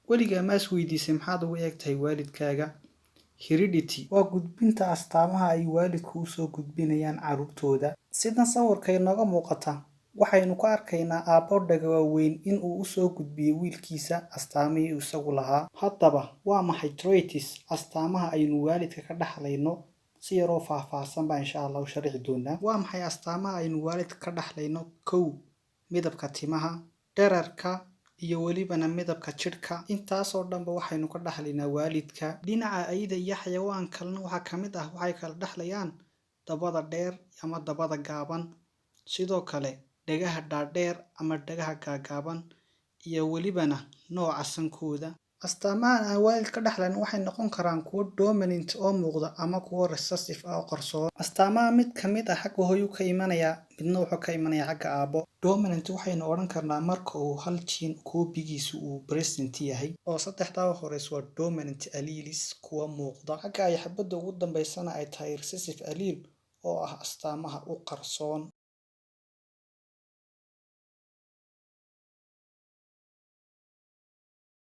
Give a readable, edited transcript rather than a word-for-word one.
Weligaa ma is weydiisay maxaad ugu eg tahay waalidkaaga? Heredity waa gudbinta astaamaha ay waalidku usoo gudbinayaan carruurtooda. Sidan sawirka inooga muuqata, waxaynu ku arkaynaa aabbo dhaga waaweyn in uu usoo gudbiyey wiilkiisa astaamihii uu isagu lahaa. Haddaba, waa maxay traits, astaamaha aynu waalidka ka dhaxlayno? Si yaroo faahfaahsan baa insha Allah u sharixi doonaa. Waa maxay astaamaha aynu waalidka ka dhaxlayno? Kow, midabka timaha, dhererka iyo welibana midabka jidhka. Intaasoo dhanba waxaynu ka dhaxlaynaa waalidka. Dhinaca ayda iyo xayawaan kalena waxaa ka mid ah waxay kala dhaxlayaan dabada dheer ama dabada gaaban, sidoo kale dhagaha dhaadheer ama dhagaha gaagaaban, iyo welibana nooca sankooda. Astaamahan aan waalid ka dhaxlayn waxay noqon karaan kuwo dominant oo muuqda ama kuwo recessive ah oo qarsoon. Astaamaha mid ka mid ah xagga hooyu ka imanayaa, midna wuxuu ka imanayaa xagga aabbo. Dominant waxaynu odhan karnaa marka uu hal gene koobigiisu uu present yahay, oo saddexdaa horeysa waa dominant alleles, kuwa muuqda, xagga ay xabadda ugu dambeysana ay tahay recessive allele oo ah astaamaha u qarsoon.